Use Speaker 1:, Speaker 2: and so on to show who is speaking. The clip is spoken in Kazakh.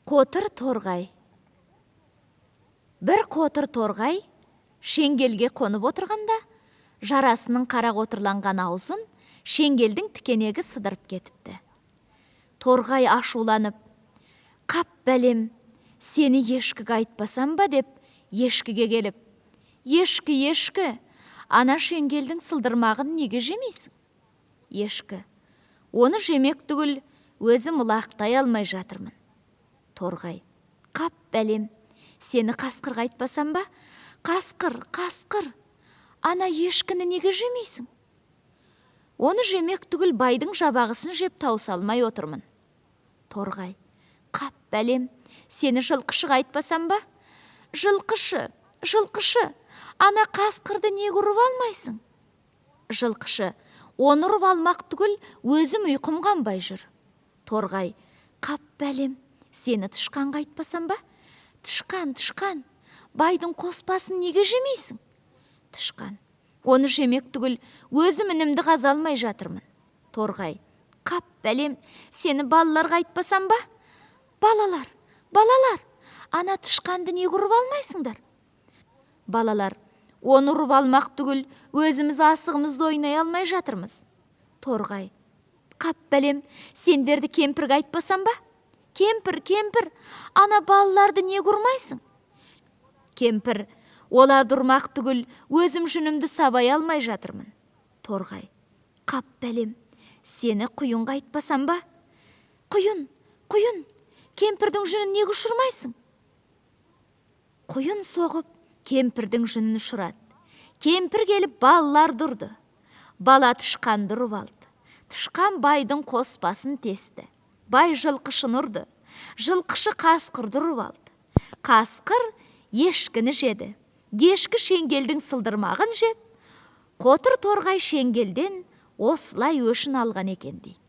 Speaker 1: Қотыр торғай. Бір қотыр торғай шеңгелге қонып отырғанда, жарасының қара қотырланған аузын шеңгелдің тікенегі сыдырып кетіпті. Торғай ашуланып, «Қап, бәлем, сені ешкіге айтпасам ба?» деп ешкіге келіп, «Ешкі, ешкі, ана шеңгелдің сылдырмағын неге жемейсің?» Ешкі: «Оны жемек түгіл, өзім ылақтай алмай жатырмын». Торғай: «Қап, бәлем, сені қасқырға айтпасам ба? Қасқыр, қасқыр, ана ешкіні неге жемейсің?» «Оны жемек түгіл, байдың жабағысын жеп тауыса алмай отырмын». Торғай: «Қап, бәлем, сені жылқышыға айтпасам ба? Жылқышы, жылқышы, ана қасқырды неге ұрып алмайсың?» Жылқышы: «Оны ұрып алмақ түгіл, өзім ұйқым қанбай жүр». Торғай: «Қап, бәлем, сені тышқанға айтпасам ба? Тышқан, тышқан, байдың қоспасын неге жемейсің?» Тышқан: «Оны жемек түгіл, өзім інімді қаза алмай жатырмын». Торғай: «Қап, бәлем, сені балаларға айтпасам ба? Балалар, балалар, ана тышқанды неге ұрып алмайсыңдар?» Балалар: «Оны ұрып алмақ түгіл, өзіміз асығымызды ойнай алмай жатырмыз». Торғай: «Қап, бәлем, сендерді кемпірге айтпасам ба? Кемпір, кемпір, ана балаларды неге ұрмайсың?» Кемпір: «Оларды ұрмақ түгіл, өзім жүнімді сабай алмай жатырмын». Торғай: «Қап, бәлем, сені құйынға айтпасам ба? Құйын, құйын, кемпірдің жүнін неге ұшырмайсың?» Құйын соғып, кемпірдің жүнін ұшырады. Кемпір келіп балаларды ұрды. Бала тышқанды ұрып алды. Тышқан байдың қоспасын тесті. Бай жылқышыны ұрды. Жылқышы қасқырды ұрып алды. Қасқыр ешкіні жеді. Ешкі шеңгелдің сылдырмағын жеп, қотыр торғай шеңгелден осылай өшін алған екен дейді.